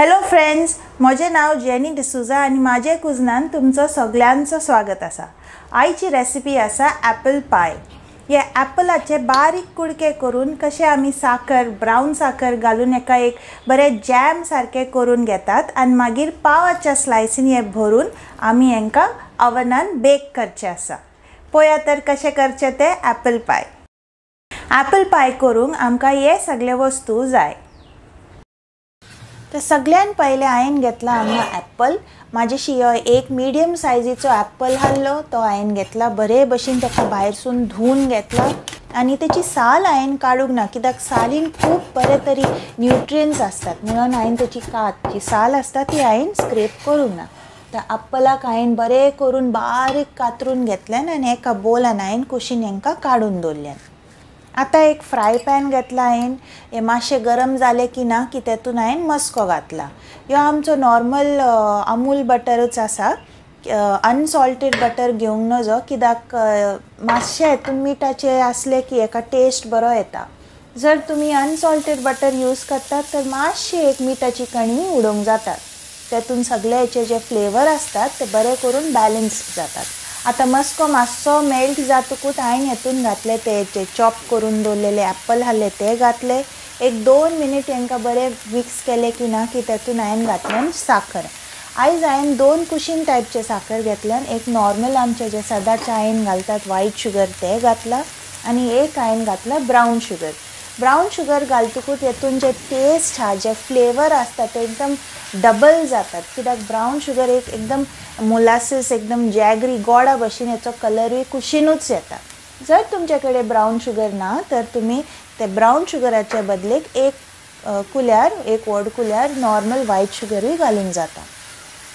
Hello friends, म्हजें नांव jenny D'Souza आनी म्हाजे कुजनान तुमचो सगळ्यांचो स्वागत आसा। आयची रेसिपी आसा ॲपल पाय। हे ॲपलाचे बारीक कुडके करून कशे आमी साकर, ब्रावन साकर घालून एका एक बरें जॅम सारकें करून घेतात आनी मागीर पावाच्या स्लायसीन हे भरून आमी हेंकां ओवनान बेक करचें आसा। पळोवया तर कशें करचें तें ॲपल पाय। ॲपल पाय करूंक आमकां हे सगळे वस्तू जाय। तर सगळ्यान पयलें हांवें घेतला हांगा ॲपल। म्हाजेशी हो एक मिडियम सायजीचो ॲपल आहलो तो हांवें घेतला, बरे भशेन ताका भायरसून धुवन घेतला आनी तेची साल हांवें काडूंक ना, कित्याक सालीन खूब बरे तरी न्युट्रियंट्स आसतात म्हणून हांवें तेची कात जी साल आसता ती हांवें स्क्रेप करूंक ना। तर ॲपलाक हांवें बरें करून बारीक कातरून घेतल्यान आनी एका बोलान हांवें कुशीन हेंकां काडून दवरल्यान। आतां एक फ्राय पॅन घेतला हांवें, हें मातशें गरम जालें की ना की तेतून हांवें मस्को घातला। ह्यो आमचो नॉर्मल अमूल बटरूच आसा, अनसॉल्टेड बटर घेवंक नजो, कित्याक मातशें हेतून मिठाचें आसलें की हेका टेस्ट बरो येता। जर तुमी अनसॉल्टेड बटर यूज करतात तर मातशी एक मिठाची कणी उडोवंक जाता, तेतून सगळे हेचे जे फ्लेवर आसतात ते बरे करून बॅलन्स जातात। आतां मस्को मातसो मेल्ट जातकूच हांवें हेतून घातले ते जे चॉप करून दवरलेले ॲपल आहले ते घातले। एक 2 मिनीट हेंकां बरें मिक्स केलें की ना की तेतून हांवें घातल्यान साखर। आयज हांवें 2 कुशीन टायपचे साखर घेतल्यान, एक नॉर्मल आमचे जे सदां चायेन घालतात वायट शुगर ते घातला आनी एक हांवें घातला ब्रावन शुगर। ब्रावन शुगर घालतकूच हेतून जे टेस्ट आहा, जे फ्लेवर आसता ते एकदम डबल जातात, कित्याक ब्रावन शुगर एक एकदम मोलासीस, एकदम जॅगरी गोडा भशेन हेचो कलरूय कुशीनूच येता। जर तुमचे कडेन ब्रावन शुगर ना तर तुमी ते ब्रावन शुगराच्या बदलेक एक कुल्यार, एक व्हड कुल्यार नॉर्मल वायट शुगरूय घालूंक जाता।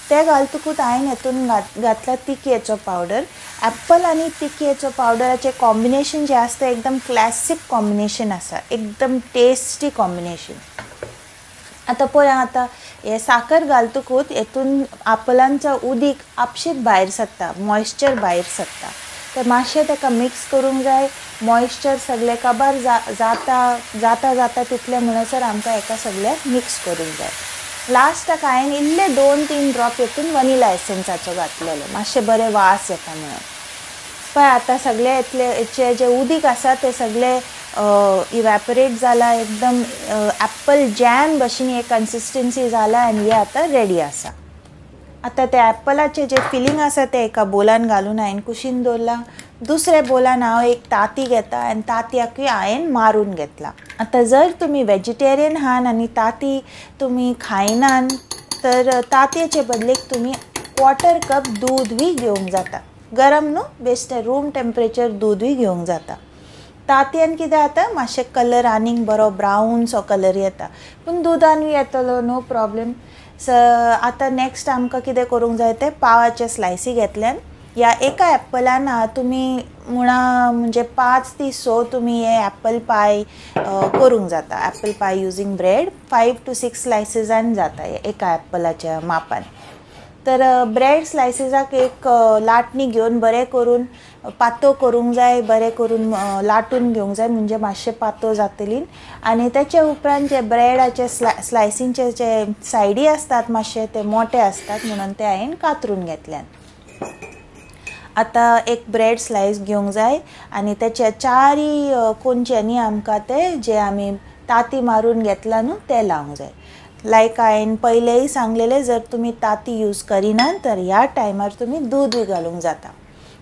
ते घालतकूच हांवें हेतून घातला तिखयेचो पावडर। ॲपल आनी तिखयेचो पावडराचें कॉम्बिनेशन जें आसता एकदम क्लासीक कॉम्बिनेशन आसा, एकदम टेस्टी कॉम्बिनेशन। आतां पळय, आतां हें साकर घालतकूच हेतून ॲपलांचो उदीक आपशींच भायर सरता, मॉयश्चर भायर सरता। तर मातशें ताका मिक्स करूंक जाय, मॉयश्चर सगळें काबार जाता जाता जाता तितलें म्हणसर आमकां हेका सगळ्याक मिक्स करूंक जाय। लास्टाक हांवें इल्ले 2-3 ड्रॉप हेतून वनिला एसेन्साचो घातलेलो, मातशें बरें वास येता म्हणून। पळय आतां सगळे येतले हेचे जे उदीक आसा ते सगळे इवॅपरेट जाला, एकदम ॲपल जॅम भशेन हे कन्सिस्टन्सी जाला आनी हे आतां रेडी आसा। आतां ते ॲपलाचें जें फिलींग आसा तें एका बोलान घालून हांवें कुशीन दवरलां। दुसऱ्या बोलान हांव एक तांती घेता आनी तांतयाकूय हांवें मारून घेतला। आतां जर तुमी वेजिटेरियन आहात आनी तांती तुमी खायनात तर तांतयेचे बदलेक तुमी 1/4 कप दूदूय घेवंक जाता, गरम न्हू, बेश्टें रूम टेम्परेचर दूदूय घेवंक जाता। तांतयान कितें जाता, मातशें कलर आनीक बरो ब्रावनसो कलर येता, पूण दुदानूय येतलो, नो प्रॉब्लम। आतां नॅक्स्ट आमकां कितें करूंक जाय तें पावाचे स्लायसी घेतल्यान। ह्या एका ॲपलान तुमी म्हणा म्हणजे 5 ते 6 तुमी हे ॲपल पाय करूंक जाता। ॲपल पाय युजींग ब्रेड 5 to 6 स्लायसीसान जाता एका ॲपलाच्या मापान। तर ब्रेड स्लायसीसाक एक लाटणी घेवन बरें करून पातो करूंक जाय, बरें करून लाटून घेवंक जाय, म्हणजे मातशें पातो जातली। आनी तेचे उपरांत जे ब्रेडाचे स्लायसींचे जे सायडी आसतात मातशे ते मोटे आसतात म्हणून ते हांवें कातरून घेतल्यान। आतां एक ब्रेड स्लायस घेवंक जाय आनी तेच्या 4 कोनच्यांनी आमकां ते जे आमी तांती मारून घेतला न्हू ते लावंक जाय। लायक हांवें पयलेंय सांगलेलें, जर तुमी तांती यूज करिनात तर ह्या टायमार तुमी दूदूय घालूंक जाता।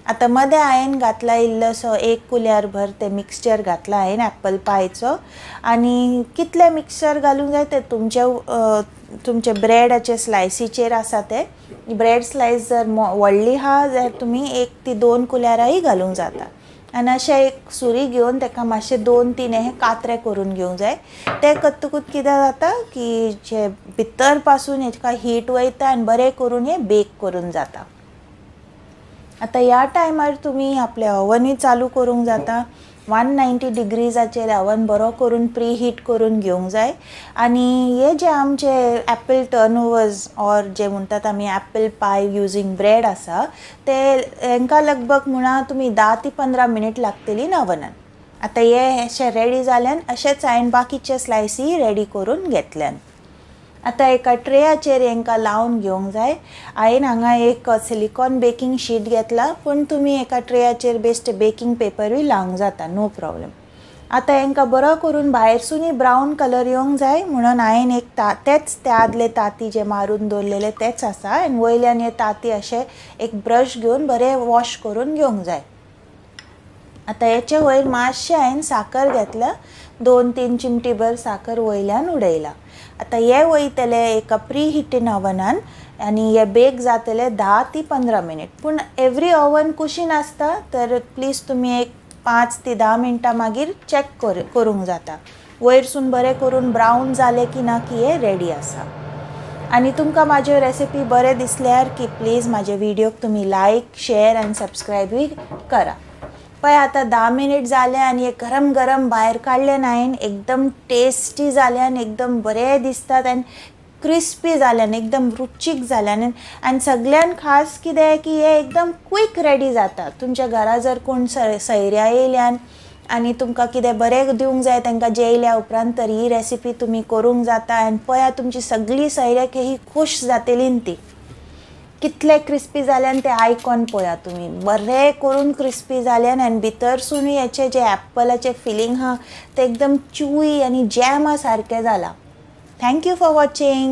आतां मदें हांवें घातला इल्लोसो 1 कुल्यार भर तें मिक्सचर घातला हांवें ॲपल पायचो। आनी कितलें मिक्सचर घालूंक जाय तें तुमचे तुमचे ब्रेडाचे स्लायसीचेर आसा तें। ब्रेड स्लायस जर व्हडली आहा जाल्यार तुमी 1 ते 2 कुल्याराय घालूंक जाता। आनी अशें एक सुरी घेवन ताका मातशें 2-3 हे कात्रे करून घेवंक जाय। तें करतकूच कितें जाता की जे भितर पासून हेका हीट वयता आनी बरें करून हें बेक करून जाता। आतां ह्या टायमार तुमी आपलें ओवनूय चालू करूंक जाता। 190 डिग्रीजाचेर ओवन बरो करून प्री हीट करून घेवंक जाय। आनी हे जे आमचे ॲपल टर्नओवर्स ऑर जे म्हणटात आमी ॲपल पाय युजींग ब्रेड आसा ते हेंकां लगभग म्हणा तुमी 10 ते 15 मिनीट लागतली ओवनान। आतां हे अशें रेडी जाल्यान अशेंच हांवें बाकीचे स्लायसी रेडी करून घेतल्यान। आतां एका ट्रेयाचेर हेंकां लावन घेवंक जाय. हांवें हांगा एक सिलिकॉन बेकींग शीट घेतला, पूण तुमी एका ट्रेयाचेर बेस्ट बेकींग पेपरूय लावंक जाता, नो प्रॉब्लम. आतां हेंकां बरो करून भायरसूनय ब्रावन कलर येवंक जाय म्हणून हांवें एक तेच त्या आदले ताती जे मारून दवरलेले तेच आसा आनी वयल्यान हे ताती अशें एक ब्रश घेवन बरें वॉश करून घेवंक जाय. आतां हेचे वयर मातशें हांवें साकर घेतल्या, 2-3 चिमटीभर साकर वयल्यान उडयला. आतां हे वयतले एका प्री हिटीन ओवनान आनी हे बेक जातले 10 ते 15 मिनीट. पूण एवरी ओवन कुशीन आसता तर प्लीज तुमी एक 5 ते 10 मिनटां मागीर चॅक करूंक जाता. वयरसून बरें करून ब्रावन जालें की ना की हे रेडी आसा. आनी तुमकां म्हाज्यो रेसिपी बरें दिसल्यार की प्लीज म्हाजे व्हिडियोक तुमी लायक, शेर आनी सबस्क्रायबूय करा. पळय आतां 10 मिनीट जाले आनी हे गरम गरम भायर काडले हांवें, एकदम टेस्टी जाले आनी एकदम बरें दिसतात आनी क्रिस्पी जाल्यान, एकदम रुचीक जाल्यान. आनी सगळ्यान खास कितें की हे एकदम क्विक रेडी जाता. तुमच्या घरा जर कोण सैऱ्या येयल्यान आनी तुमकां कितें बरें दिवंक जाय तांकां जेयल्या उपरांत, तर ही रेसिपी तुमी करूंक जाता आनी पळया तुमची सगळीं सैऱ्या ही खूश जातली ती. कितले क्रिस्पी जाल्यान ते आयकॉन पळया तुमी, बरें करून क्रिस्पी जाल्यान आनी भितरसूनय हेचे जे एप्पलाचें फिलींग आहा तें एकदम च्युई आनी जॅमा सारकें जालां. Thank you for watching.